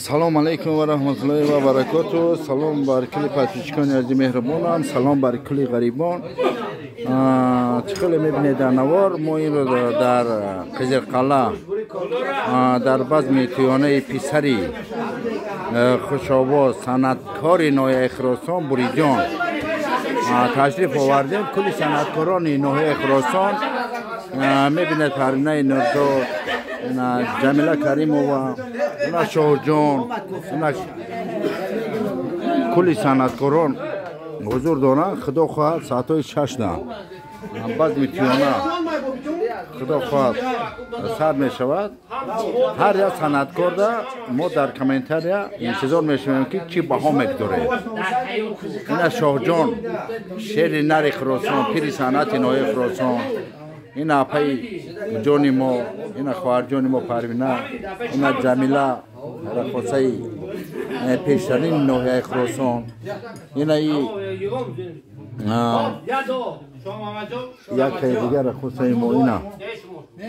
Салом алейкум ва раҳматуллоҳи ва баракоту. Салом бар кулли подписчикони азизи меҳрубонам, салом бар кулли ғарибон. Чӣ хеле мебинед дар навор, мо инро дар Қизилқалъа дар базми тӯёнаи писари хушовоз санъаткори ноҳияи Хуросон Буриҷон ташриф овардем. Кулли санъаткорони ноҳияи Хуросон мебинед, Парвинаи Нурзод, Ҷамила Каримова, ина Шоҳҷон, ина кулли санъаткорон ҳузур доранд. Худо хоҳад, соатҳои 6 базми тӯёна худо хоҳад сар мешавад. Ҳар як санъаткорда мо дар комментария интизор мешавем, ки чӣ баҳо мегузоред. Ина Шоҳҷон, шери нари Хуросон, пири санъати ноҳияи Хуросон, ина апаи ҷони мо, ина хоҳарҷони мо Парвина, ина Ҷамила, рақосаи пештарини ноҳияи Хуросон, ина якаи дигар рақосаи мо. Ина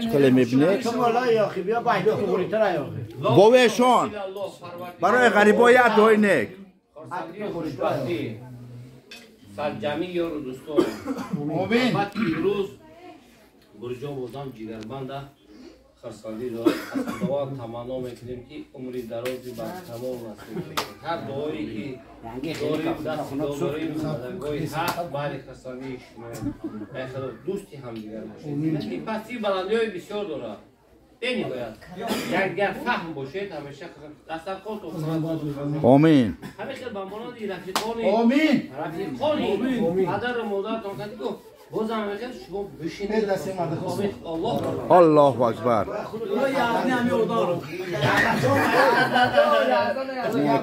чӣ хеле мебинед, бовешон барои ғарибо як дуои нек. Сарҷамӣ ёру дӯстон, имрӯз Бурҷон бозам ҷигарбанда хурсандӣ дорад. Аз Худованд таманно мекунем, ки умри дарози баркамол насиб кунад. Ҳар дуое ки дорем, дасти дорем, даргоҳи ҳақ баҳри хурсандии шумо. Ай Худо, дӯсти ҳамдигар бошед. Ин пастии баландиҳои бисёр дорад. Бениҳоят якдигар фаҳм бошед, ҳамеша дастархон. Омин. Ҳамин хел ба монанди рафиқони падару модаратон кадику бозам мехоҳед шумо бишинед. Аллоҳу акбар.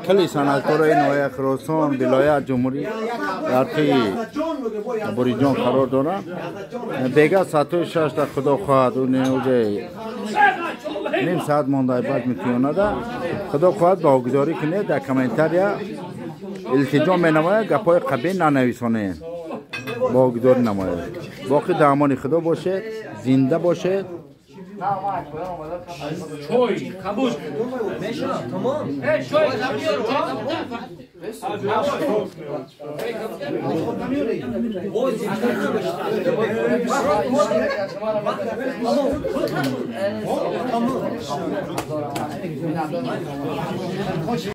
Кулли санъаткорои ноҳияи Хуросон, вилоят, ҷумҳурӣ дар тӯи Буриҷон қарор доранд. Бега соатҳои 6 худо хоҳад, уже ним соат монда базми тӯёнада, худо хоҳад баҳогузорӣ кунед. Дар комментария илтиҷо менамояд, гапҳои қабеҳ нанависонед, баҳогузорӣ намояд. Боқӣ дар амони худо бошед, зинда бошед. Чой қабул. Чой қабул.